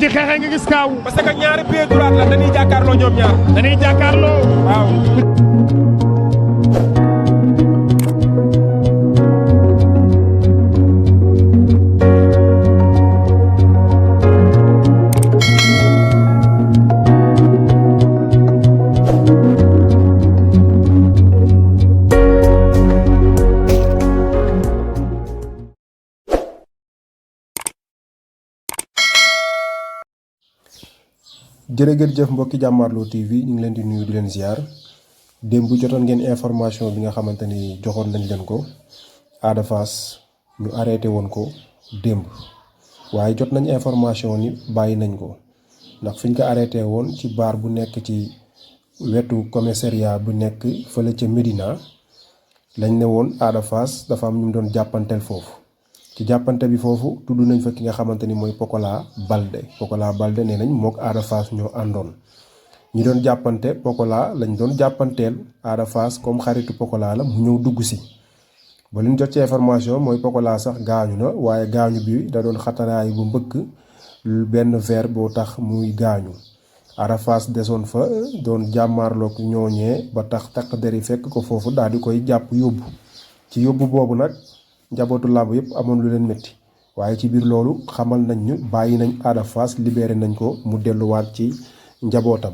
ñuy xeexee nga gis kaaw. parce que ñaari pied droite la dañuy jàkkaarloo ñoom ñaar. dañuy jàkkaarloo. waaw. jërëjëf mbokki Jàmmaarloo TV ñu ngi leen di nuyu di leen ziar démb jotoon ngeen information bi nga xamante ni joxoon nañ leen ko Ada Fass ñu arrêté woon ko démb waaye jot nañ information ni bàyyi nañ ko ndax fiñ ko arrêté woon ci baar bu nekk ci wetu commissariat bu nekk fële ca Médina lañ ne woon Ada Fass dafa am ñu doon jàppanteel foofu ci jàppante bi foofu tudd nañ fa ki nga xamante ni mooy Pokola Balde nee nañ mook Ada Fass ñoo àndoon ñi doon jàppante Pokola lañ doon jàppanteel Ada Fass comme xaritu Pokola la mu ñëw dugg si ba liñ jot ci information mooy Pokola sax gaañu na waaye gaañu bi da doon xataraay bu mbëkk benn verre boo tax muy gaañu Ada Fass desoon fa doon jàmmaarloog ñooñee ba tax takk der yi fekk ko foofu daal di koy jàpp yóbbu ci yóbbu boobu nag njabootu làmb yëpp amoon lu leen métti waaye ci biir loolu xamal nañ ñu bàyyi nañ Ada Fass libéré nañ ko mu delluwaat ci njabootam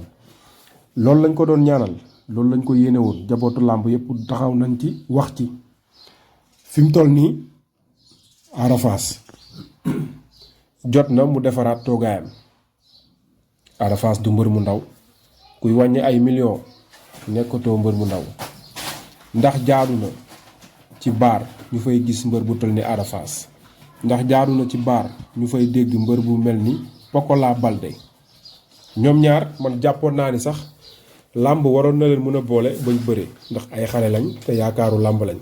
loolu lañ ko doon ñaanal loolu lañ ko yéene woon njabootu làmb yëpp taxaw nañ ci wax ci fi mu toll nii Ada Fass jot na mu defaraat toogaayam Ada Fass du mbër mu ndaw kuy wàññi ay millions nekkatoo mbër mu ndaw ndax jaadu na ci baar ñu fay gis mbër bu toll ni Ada Fass ndax jaadu na ci baar ñu fay dégg mbër bu mel ni Pokola Balde ñoom ñaar man jàppoon naa ni sax làmb waroon na leen mën a boole bañ bëre ndax ay xale lañ te yaakaaru làmb lañ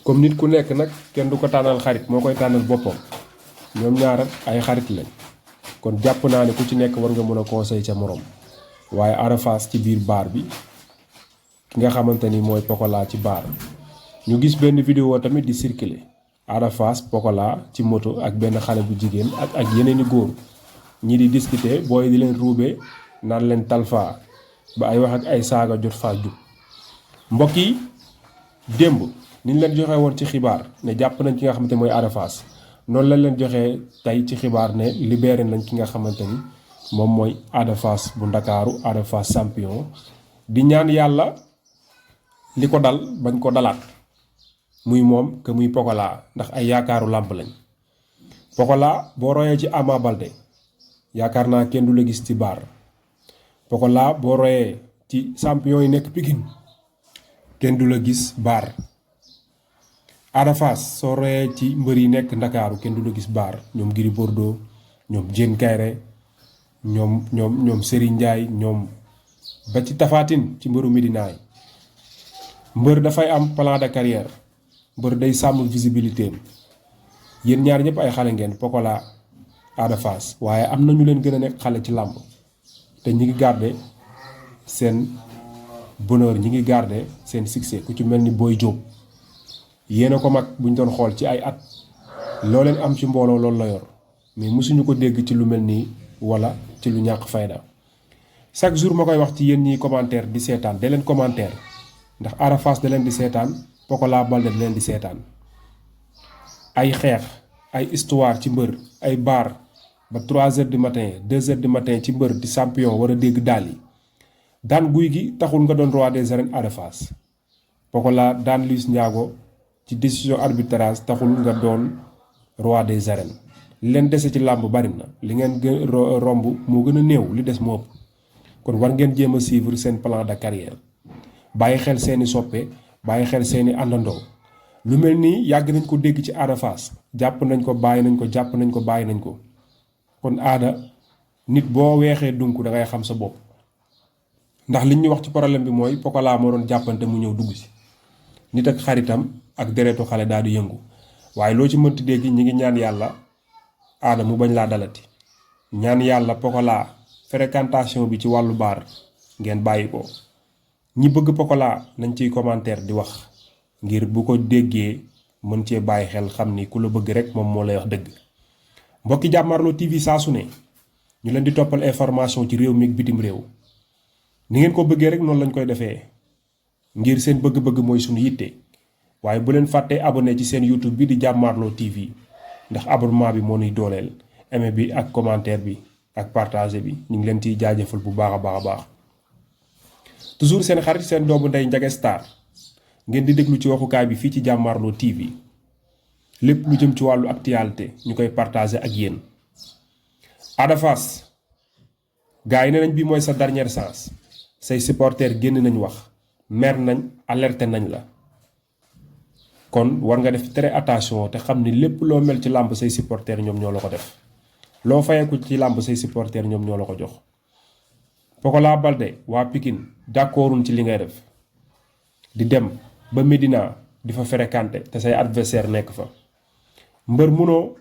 comme nit ku nekk nag kenn du ko tànnal xarit moo koy tànnal boppam ñoom ñaar ay xarit lañ kon jàpp naa ne ku ci nekk war nga mën a conseil sa morom waaye Ada Fass ci biir baar bi ki nga xamante ni mooy Pokola ci baar ñu gis benn vidéo tamit di circuler Ada Fass Pokola ci moto ak benn xale bu jigéen ak yeneeni góor ñi di discuter booy di leen ruube naan leen talfa ba ay wax ak ay saaga jot faa jub mbokk yi démb niñ leen joxe woon ci xibaar ne jàpp nañ ki nga xamante mooy Ada Fass noonu lañ leen joxee tey ci xibaar ne libéré nañ ki nga xamante ni moom mooy Ada Fass bu ndakaaru Ada Fass champion di ñaan yàlla li ko dal bañ ko dalaat muy moom que muy Pokola ndax ay yaakaaru làmb lañ Pokola boo royee ci Ama Balde yaakaar naa kenn du la gis ci baar Pokola boo royee ci champion yi nekk Pikine kenn du la gis baar Ada Fass soo royee ci mbër yi nekk Ndakaaru kenn du la gis baar ñoom Gris Bordeaux ñoom Diène Kairé ñoom Serigne Ndiaye ñoom ba ci Tapha Tine ci mbëru Médina yi mbër dafay am plan de carrière mbër day sàmm visibilité yéen ñaar ñëpp ay xale ngeen Pokola Ada Fass waaye am na ñu leen gën a nekk xale ci làmb te ñi ngi garder seen bonheur ñi ngi garder seen succès ku ci mel ni Boy Diop yéen a ko mag buñ doon xool ci ay at loo leen am ci mbooloo loolu la yor mais mosuñu ko dégg ci lu mel nii wala ci lu ñàkk fayda chaque jour ma koy wax ci yéen ñiy commentaire di seetaan da leen commentaire ndax Ada Fass da leen di seetaan Pokola Balde da leen di seetaan ay xeex ay histoire ci mbër ay baar ba 3h du matin 2h du matin ci mbër di champion war a dégg daal yi daan guy gi taxul nga doon roi des arènes Ada Fass Pokola daan Luis Ndiago ci décision arbitrage taxul nga doon roi des arènes li leen dese ci làmb bari na li ngeen gën romb moo gën a néew li des moo ëpp kon war ngeen jéem a suivre seen plan de carrière bàyyi xel seeni soppe bàyyi xel seeni àndandoo lu mel nii yàgg nañ ko dégg ci Ada Fass jàpp nañ ko bàyyi nañ ko jàpp nañ ko bàyyi nañ ko kon Ada nit boo weexee dunk da ngay xam sa bopp ndax li ñu wax ci problème bi mooy Pokola moo doon jàppante mu ñëw dugg si nit ak xaritam ak deretu xale daal di yëngu waaye loo ci mënti dégg ñi ngi ñaan yàlla Ada mu bañ laa dalati ñaan yàlla Pokola fréquentation bi ci wàllu baar ngeen bàyyi ko ñi bëgg Pokola nañ ciy commentaire di wax ngir bu ko déggee mën cee bàyyi xel xam ni ku la bëgg rek moom moo lay wax dëgg mbokki Jàmmaarloo TV saa su ne ñu leen di toppal information ci réew mi ak bitim réew ni ngeen ko bëggee rek noonu lañ koy defee ngir seen bëgg-bëgg mooy suñu yitte waaye bu leen fàttee abonné ci seen YouTube bi di Jàmmaarloo TV ndax abonnement bi moo nuy dooleel aimé bi ak commentaire bi ak partagé bi ñu ngi leen ciy jaajëfal bu baax a baax toujours seen xarit seen doomu ndey Ndiaga Star ngeen di déglu ci waxukaay bi fii ci Jàmmaarloo TV lépp lu jëm ci wàllu actualité ñu koy partagé ak yéen. Ada Fass gars yi ne nañ bi mooy sa dernière chance say supporters génn nañ wax mer nañ alerté nañ la kon war nga def très attention te xam ni lépp loo mel ci làmb say supporters ñoom ñoo la ko def loo fayeeku ci làmb say supporters ñoom ñoo la ko jox. Pokola Balde waa Pikine d'accorduñ ci li ngay def di dem ba Medina di fa fréquenté te say adversaire nekk fa mbër munoo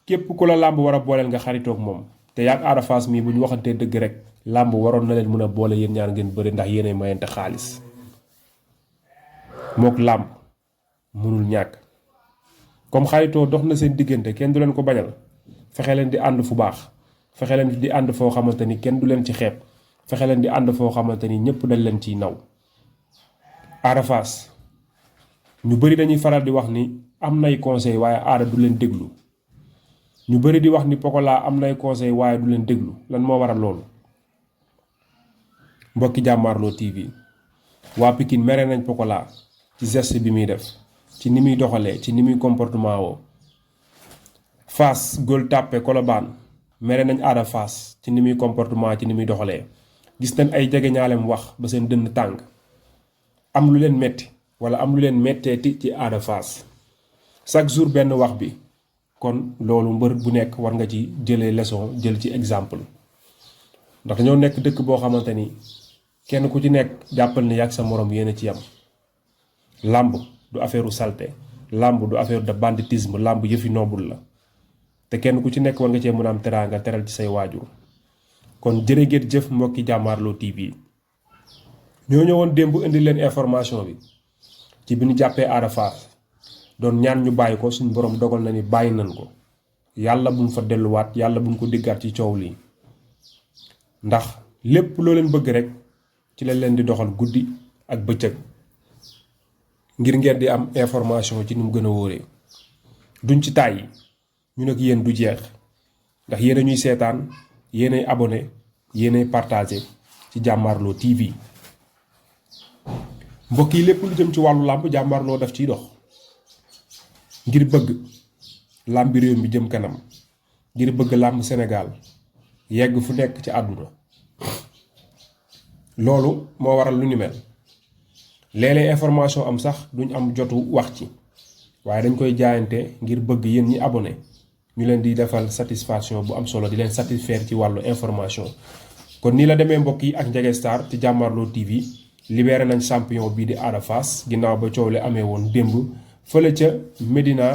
képp ku la làmb war a booleel nga xaritoog moom te yaag Ada Fass mii bu ñu waxantee dëgg rek làmb waroon na leen mën a boole yéen ñaar ngeen bëri ndax yéenay mayante xaalis mook làmb mënul ñàkk comme xaritoo dox na seen diggante kenn du leen ko bañal fexe leen di ànd fu baax fexe leen di ànd foo xamante ni kenn du leen ci xeeb fexe leen di ànd foo xamante ni ñëpp dañ leen ciy naw. Ada Fass ñu bëri dañuy faral di wax ni am nay conseil waaye Ada du leen déglu ñu bëri di wax ni Pokola am nay conseil waaye du leen déglu lan moo waral loolu. mbokki Jàmmaarloo TV waa Pikine mere nañ Pokola ci geste bi muy def ci ni muy doxalee ci ni muy comportement woo. Fass Gueule Tapée Colobane mere nañ Ada Fass ci ni muy comportement ci ni muy doxalee gis nañ ay jegeñaaleem wax ba seen dënn tàng am lu leen metti wala am lu leen metteeti ci Ada Fass chaque jour benn wax bi kon loolu mbër bu nekk war nga ci jëlee leçon jël ci exemple ndax dañoo nekk dëkk boo xamante ni kenn ku ci nekk jàppal ni yàgg sa morom yéen a ci yam làmb du affaire u salte làmb du affaire de banditisme làmb yëfi noobul la te kenn ku ci nekk war nga cee mën a am teraanga teral ci say waajur kon jërë ngeen jëf mbokki Jàmmaarloo TV ñoo ñëwoon démb indi leen information bi ci bi ñu jàppee Ada Fass doon ñaan ñu bàyyi ko suñ borom dogal na ni bàyyi nañ ko yàlla bu mu fa delluwaat yàlla bu mu ko diggaat ci coow lii ndax lépp loo leen bëgg rek ci lañ leen di doxal guddi ak bëccëg ngir ngeen di am information ci nu mu gën a wóoree duñ ci tàyyi ñu nag yéen du jeex ndax yéen a ñuy seetaan yéenay abonné yéenay partagé ci Jàmmaarloo TV mbokk yi lépp lu jëm ci wàllu làmb Jàmmaarloo daf ciy dox ngir bëgg làmbi réew mi jëm kanam ngir bëgg làmb Sénégal yegg fu nekk ci àdduna loolu moo waral lu ni mel léeg-léeg information am sax duñ am jotu wax ci waaye dañ koy jaayante ngir bëgg yéen ñi abonné ñu leen di defal satisfaction bu am solo di leen satisfaire ci wàllu information kon nii la demee mbokk yi ak Ndiaga Star ci Jàmmaarloo TV libéré nañ champion bii di Ada Fass ginnaaw ba coow li amee woon démb fële ca Medina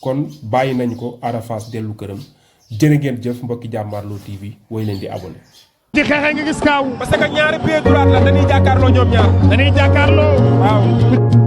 kon bàyyi nañ ko Ada Fass dellu këram jërë ngeen jëf mbokki Jàmmaarloo TV woy leen di abonné. ci xeexee nga gis kaaw parce que ñaari pied droit la dañuy jàkkaarloo ñoom ñaar. dañuy jàkkaarloo waaw.